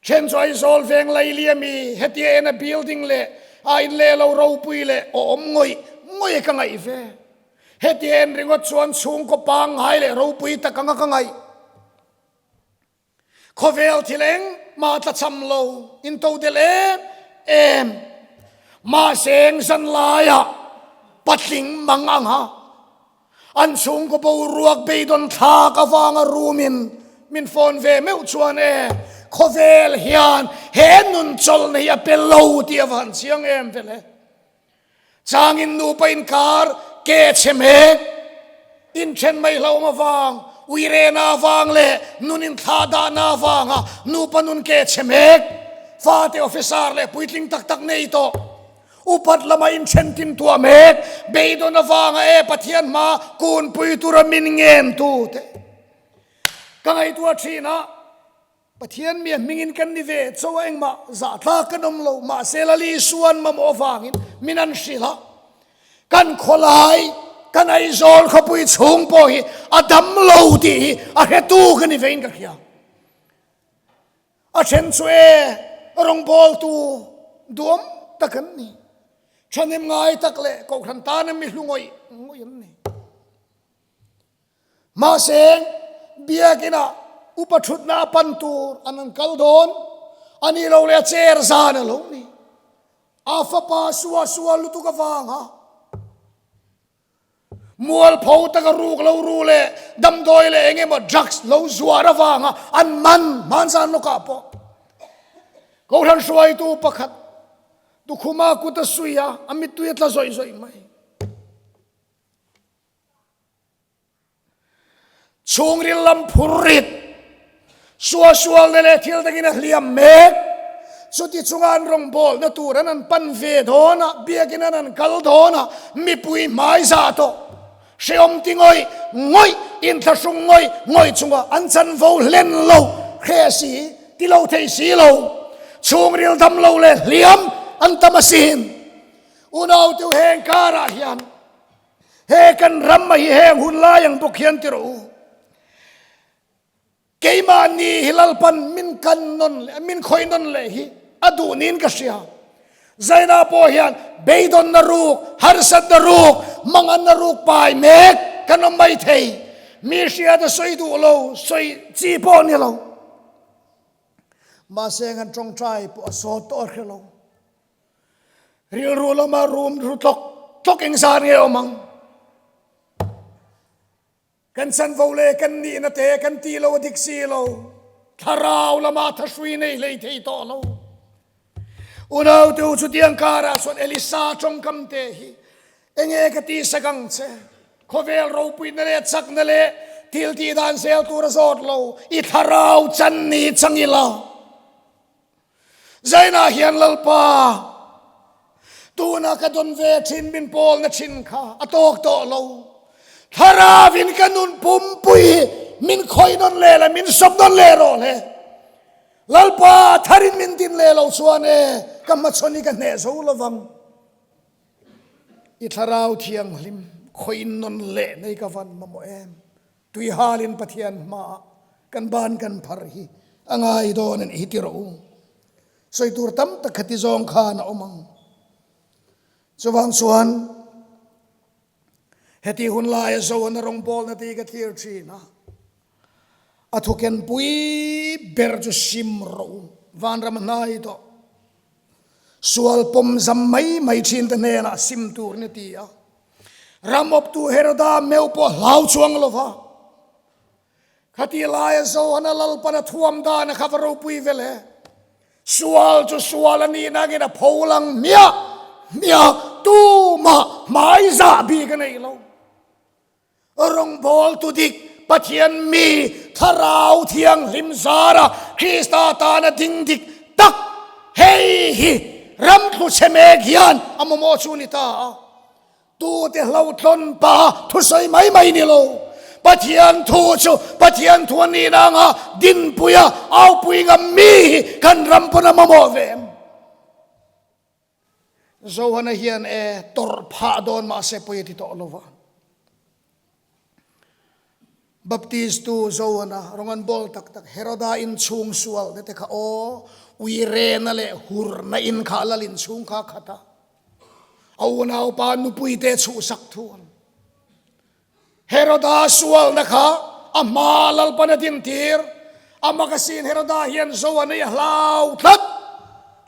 Then chu Aizawl veng laili ami hetia ena building leh a in leh lo ropui leh awm ngawih ngawih ka ngaih ve. Hetia en ringawt chuan chhungkaw pangngai leh ropui tak anga ka ngaih. Khawvel thil eng mah tla cham lo in to del em em. Mahse eng zan laiah patling mang ang ha. An chhungkaw boruak beidawn thlak avanga room-in min phone ve meuh chuan e khawvel hian he nun chawlhna hi a pe lo tih a va han chiang em vele. Changin nupa inkar ke chhe mek, inthen mai hlauhawm avang, uirena avang leh nun inthlah dahna avanga nupa nun ke chhe mek, fate officer leh puitling tak tak nei tawh, upat lama inthen tin tuah mek, beidawn avanga e Pathian hma kunpui tura min ngen tute ka ngaihtuah thin a. Pathian mia hmingin kan ni ve cho a engmah zahtlak kan awm lo, mahse Lal Isuan mamawh avangin min an hrilh a, kan khawlai, kan Aizawl khawpui chhung pawh hi a dam lo tih hi a hretu ka ni vein ka hria. A then chu e rawngbawltu duam tak an ni, thahnem ngai tak leh kohhran tana mi hlu ngawih ngawih an ni. Mahse, biakinah upa thutna a pan tur an an kal dawn, a nih lo leh a chair zan a lo ni. A fapa sua sua lutuk avanga mualpho taka ruk lo ru leh damdawi leh eng emaw drugs lo zuar avanga an man hmanzan lawkah pawh Kohhran hruaitu pakhat tukhuma kut a suih a, a mittui a tla zawih zawih mai. Chhungril lam phur rit, suahsualna leh thil dangin a hliam mek. Chuti chunga an rawngbawlna tur an an pan ve dawn a, biakin an an kal dawn a, mipui hmai zah tawh, hrehawm ti ngawih ngawih, inthlahrung ngawih ngawih chunga an chanvo hlen lo, hre si, ti lo thei si lo, chhungril dam lo leh hliam an tam asin. Unau teu heng karah hian He kan ram a hi heng hun lai ang bawk hian ti rawh u. Keimahni hi Lalpan min kan nawn leh min khawih nawn leh hi a duh niin ka hria. Zaina pawh hian beidawnna ruk, harsatna ruk, manganna ruk pai mek kan awm mai thei. Mi hriat a sawi duh lo, sawi chi pawh ni lo. Mahse kan tawngtai pawh a sawt tawh a hre lo. Rilru lama rum ru tlawk tlawk eng zar nge awm ang? Kan chanvo leh kan nihna te kan tih lo a dik si lo. Thlarau lama thahrui nei hlei thei tawh lo. Unau te u chutiang karah chuan Elisa tawngkam te hi enge ka tih sak ang che? Khawvel ropuina leh chakna leh thil tih dan zel tur a zawt lo. I thlarau chan ni chang ila. Zainah hian Lalpa, tuna ka dawn ve thin min pawlna thin kha a tawk tawh lo. Thlarauin ka nun pumpui hi min khawih nawn leh la, min sawp nawn leh rawh le. Lalpa, tharin min din leh lo chuan e, ka hmachhawn hi ka hneh zo lovang. I thlarau thianghlim khawih nawn leh nei ka van mamawh em? Tuihalin Pathian hmaah kan ban kan phar hi a ngai dawn a nih hi ti rawh u. Sawi tur tam tak khati zawng khan a awm ang. Chuvang chuan heti hun laia Zohana rawngbawlna tih ka thlir thin a, a thukenpui ber chu sim rawh u, vanram a hnai tawh. Sual pawm zam mai mai thin te hnenah sim tur ni ti a, ram awptu Heroda meu pawh hlau chuang lo va. Khati laia Zohana Lalpana thuam dan a kha va ropui vel e. Sual chu sual a nih nangin a pho lang hmiah hmiah tumah hmai zah bik a nei lo. Rawngbawltu dik Pathian mi Thlarau Thianghlim zara Krista tana ding dik tak hei hi ram thlu chhe mek hian a mamawh chu ni ta a. Tute hlauhtlawn pa thusawi mai mai ni lo. Pathian thu chu Pathian thu a nihna anga dinpuia aupui ngam mi hi kan ram pawn a mamawh ve em? Johana hian e tawrh phah dawn mahse pawi a ti tawh lo va. Baptist tu Johana rawng an bawl tak tak Heroda in chhung sual te te kha aw uirena leh hurna in kha lal in chhung kha khat a. A unaupa nupuite chhuhsak thung. Heroda sualna kha a hma Lalpan a dintir. A makasin Heroda hian zo a nei a hlau tlat.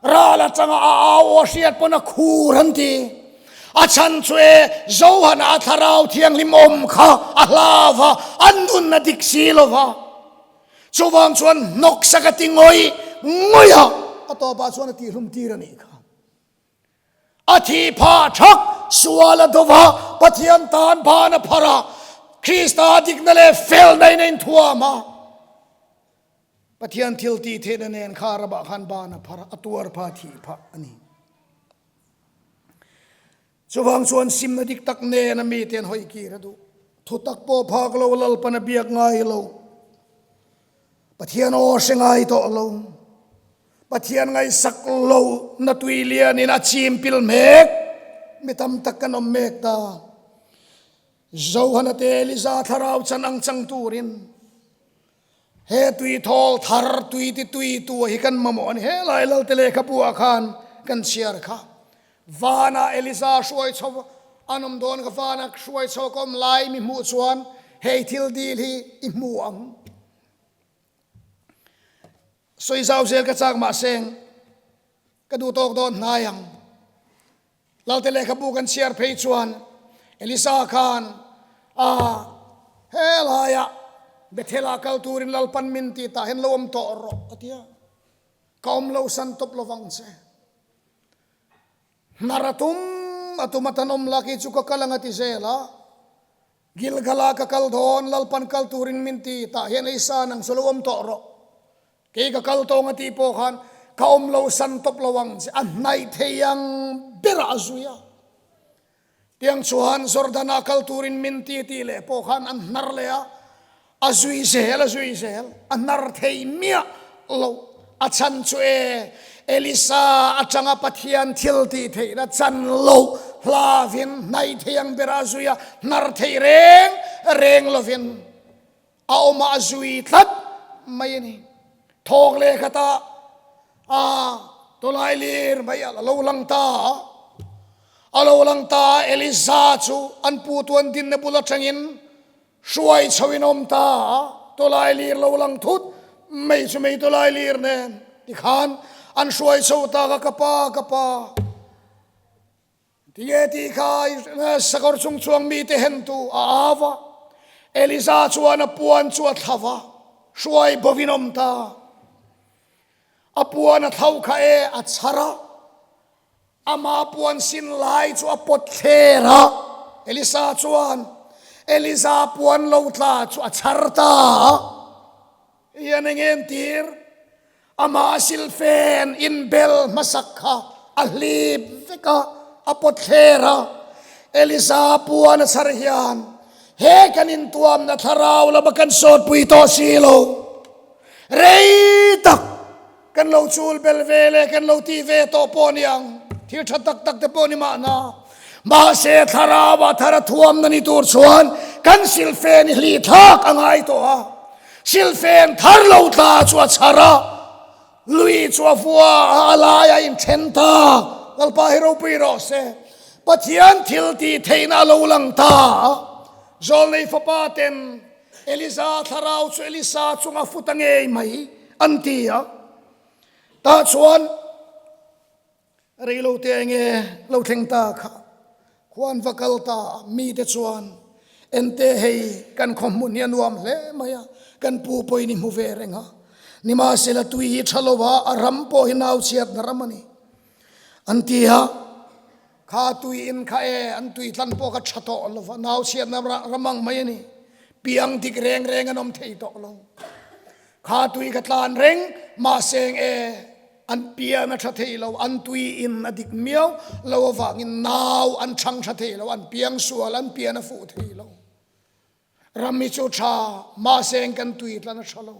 Ral atanga a au aw hriat pawn a khur an ti. A chhan chu e Johana a thlarau thianghlim awm kha a hlau va, a nun a dik si lo va. Chuvang chuan hnawksak a ti ngawih ngawih a, a tawpah chuan a tihlum tir a nih kha. A thi phah thak sual a do va, Pathian tan ban a phar a, Krista dikna leh felna in a inthuam a. Pathian thil tih theihna nen kha ramah khan ban a phar a, a tuar phah, a thih phah a ni. Chuvang chuan simna dik tak nen a mite an hawi kir a duh. Thutak pawh phak lo, Lalpan a biak ngai lo. Pathian aw hre ngai tawh lo. Pathian ngaihsak lo na tui lian in a chim pil mek. Mi tam tak kan awm mek ta. Johana te Eliza thlarau chan ang chang turin he tui thawl thar tui ti tui tu hi kan mamawh a ni. He lai Lalte lehkhabu ah khan kan chhiar kha. Vana Eliza hruai chho an awm dawn ka vana hruai chho ka awm lai mi hmuh chuan hei thil dil hi i hmu ang. Sawi zau zel ka chak mahse ka duh tawk dawn hnai ang. Lalte lehkhabu kan chhiar phei chuan Elisa khan a helaiah Bethel-ah kal turin Lalpan min ti tah hian lo awm tawh rawh a ti a. Ka awm lo san tawp lovang che. Hnar a tum a tum a tan awm lak hi chu ka kal ang a ti zel a. Gilgala ka kal dawn, Lalpan kal turin min ti, tah hian Elisa nang chu lo awm tawh rawh. Kei ka kal tawng a tih pawh khan ka awm lo san tawp lo ang che, a hnaih thei ang berah a zui a. Tiang chuan Jordana kal turin min ti tih leh pawh khan an hnar leh a, a zui zel a zui zel, a hnar thei miah lo. A chhan chu e, Elisa atanga Pathian thil tih theihna chan lo hlavin hnaih thei ang bera a zui a, hnar thei reng reng lovin a awmah a zui tlat mai a ni. Thawk leh khatah a tawlai lir mai a lo lang ta a, a lo lang ta a, Elisa chu an pu tuan dinna bul atangin Hruai chho in awm ta a, tawlai lir lo lang thut mai chu mei tawlai lir nen tikhan an hruai chho ta ka ka pa ka pa tinge tih kha sakawr chung chuang mite hen tu a au va Eliza chuan a puan chu a thla va hruai bo in awm ta a puan a thlo kha e a chhar a Ama puan sin lai chu a pawt thler a, Elisa chuan Eliza puan lo tla chu a chhar ta a. Hian eng en tir? Ama silfen inbel hmasak kha a hlip vek a, a pawt thler a. Elisa puan a chhar hian he kan intuamna thlarau lama kan sawtpui tawh si lo. Rei tak! Kan lo chul bel ve leh kan lo ti ve tawh pawh ni ang, thil tha tak tak te pawh ni mahna. Mahse thlarau ah thar a thuamna ni tur chuan kan silfen i hlih thlak a ngai tawh a, silfen thar lo tla chu a chhar a. Lui chu a vua a, a lai a inthen ta. Lalpa hi ropui rawh se. Pathian thil tih theihna a lo lang ta a. Zawlnei fapa ten Eliza thlarau chu Elisa chunga fut a ngei mai an ti a. Tah chuan Reilo te enge lo thleng ta kha khuan va kal ta a, mite chuan ente hei kan khaw hmun hi a nuam hle mai a, kan pu pawhin i hmu ve reng a, nimahsela tui hi tha lo a, a ram pawh hi nau chhiatna ram a ni an ti a, kha tui in kha e an tui tlan pawh kha tha tawh lo va, nau chhiatna ram ang mai a ni, piang dik reng reng an awm thei tawh lo, kha tui kha tlan reng mahse e. An pian a tha thei lo, an tui in a dik miau lo avangin nau an chhang tha thei lo, an piang sual, an pian a fuh thei lo. Ram hi chu tha, mahse kan tui tlan a tha lo.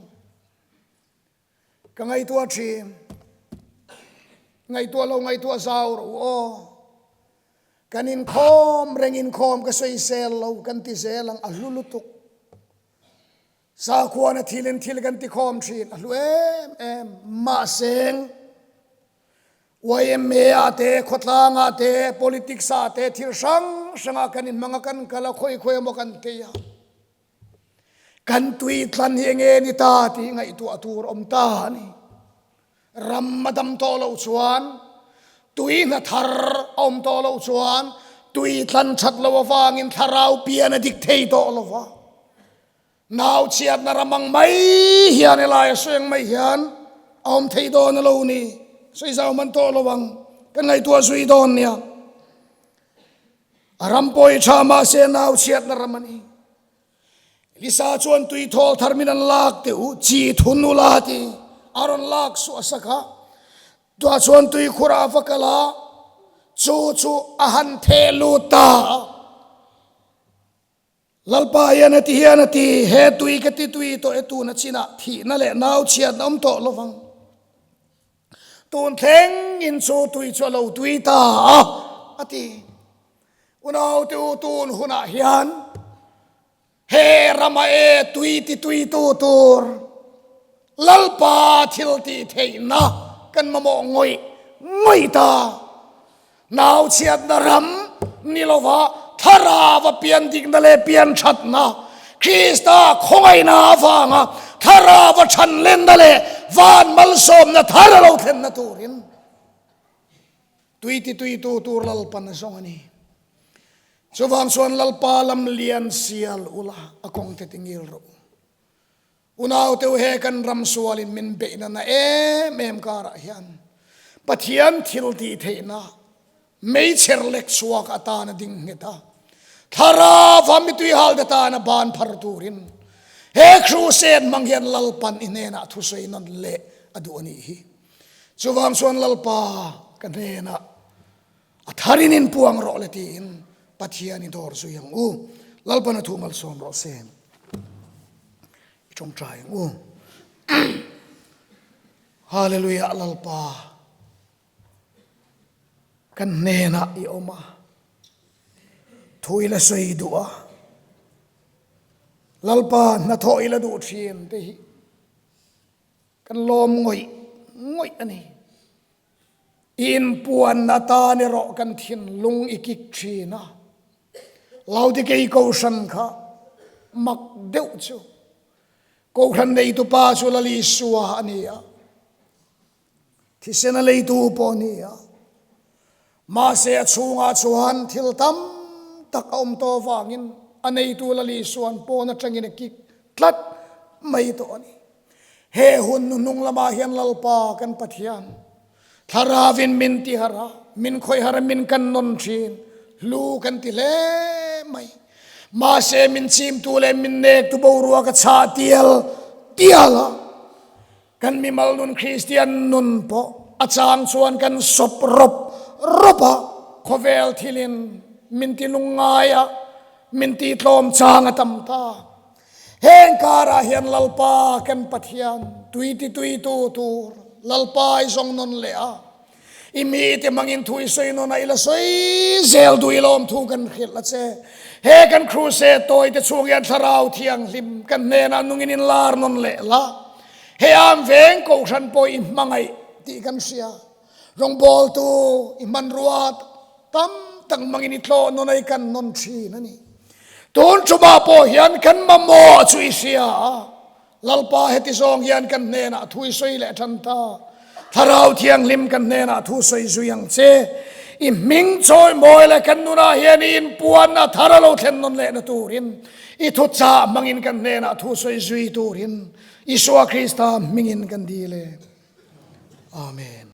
Ka ngaihtuah thin, ngaihtuah lo ngaihtuah zau ro aw. Kan inkhawm reng inkhawm ka sawisel lo kan ti zel ang a hlu lutuk. Sakhuana thilin thil kan ti khawm thin a hlu em em. Mahseng YMA ah te, khawtlang ah te, politics ah te thil hrang hrang ah kan inhmang a, kan kal a, khawi khawi emaw kan tei a. Kan tui tlan hi enge ni ta tih ngaihtuah tur awm ta a ni. Ram a dam tawh loh chuan, tui hna thar a awm tawh loh chuan, tui tlan that loh avangin thlarau pian a dik thei tawh lo va. Nau chhiatna ram ang mai hian helai a sawi ang mai hian a awm thei dawn a lo ni. Sawi zau man tawh lo ang, kan ngaihtuah zui dawn nia. A ram pawh i tha mahse nau chhiatna ram a ni. Elisa chuan tui thawl thar min an lak teh u, chi thun ula ti a rawn lak suah sak a. Tuah chuan tui khur ah va kal a, chu chu a han theh lut ta a. Lalpa hian heti hian a ti, He tui ka ti tui tawh e tuna chinah thihna leh nau chhiatna awm tawh lovang. Tun thleng in chu tui chu a lo tui ta a, a ti. Unaute u tun hunah hian he rama e tui ti tui tu tur Lalpa thil tih theihna kan mamawh ngawih ngawih ta. Nau chhiatna ram ni lova thlarau a pian dikna leh pian thatna Krista khawngaihna avanga thlarau a than lenna leh van malsawmna thar a lo thlenna turin Tui ti tui tu tur Lalpan a zawng a ni. Chuvang chuan Lalpa lam lian sial ula a kawng te ti ngil rawh u. Unau teu he kan ram sualin min beihna na em em karah hian Pathian thil tih theihna meichher lek chhuak atana ding nghet a, thlarava mitui hal te tana ban phar turin he crusade hmang hian Lalpan i hnenah thusawi nawn leh a duh a nih hi. Chuvang chuan Lalpa ka hnenah a tharin inpuang rawh le tiin Pathian i dawr zui ang u. Lalpan a thu malsawm rawh se. I tawngtai ang u. Hallelujah Lalpa kan hnenah i awm a, thu i la sawi duh a, Lalpa hnathawh i la duh thin te hi Kan lawm ngawih ngawih a ni. I inpuan atan erawh kan thinlung i kik thin a. Laodikei Kohhran kha mak deuh chu Kohhran neitupa chu Lal Isua a ni a, thisen a leitu pawh a ni a. Mahse a chhungah chuan thil tam tak a awm tawh avangin a neitu Lal Isua'n pawn atangin a kik tlat mai tawh a ni. He hun nu hnung lamah hian Lalpa kan Pathian Thlarauin min ti harh a, min khawih harh a, min kan nawn thin. Hlu kan ti hle mai. Mahse min chimtu leh min nektu boruak a chhah tial tial a. Kan mimal nun Kristian nun pawh a chang chuan kan sawp rawp rawp a, khawvel thilin min ti lungngai a, min ti tlawm chang a tam ta. Heng karah hian Lalpa kan Pathian tui ti tui tu tur Lalpa i zawng nawn leh a, i mite hmangin thu i sawi nawn a, i la sawi zel duh i lawm thu kan hrilh a che. He kan crusade tawi te chhung hian Thlarau Thianghlim kan hnenah nungin in lar nawn leh la. Hei am veng kohhran pawh i hmangaih tih kan hria. Rawngbawltu i hmanrua tam tak hmangin i tlawh nawn a, i kan nawn thin a ni. Tun tumah pawh hian kan mamawh chu i hria a, Lalpa heti zawng hian kan hnenah thu i sawi leh tan ta. Thlarau Thianghlim kan hnenah thu sawi zui ang che. I hming chawi mawi leh kan nunah hian i inpuanna thar a lo thlen nawn lehna turin i thuchah hmangin kan hnenah thu sawi zui turin Isua Krista hmingin kan dil e. Amen.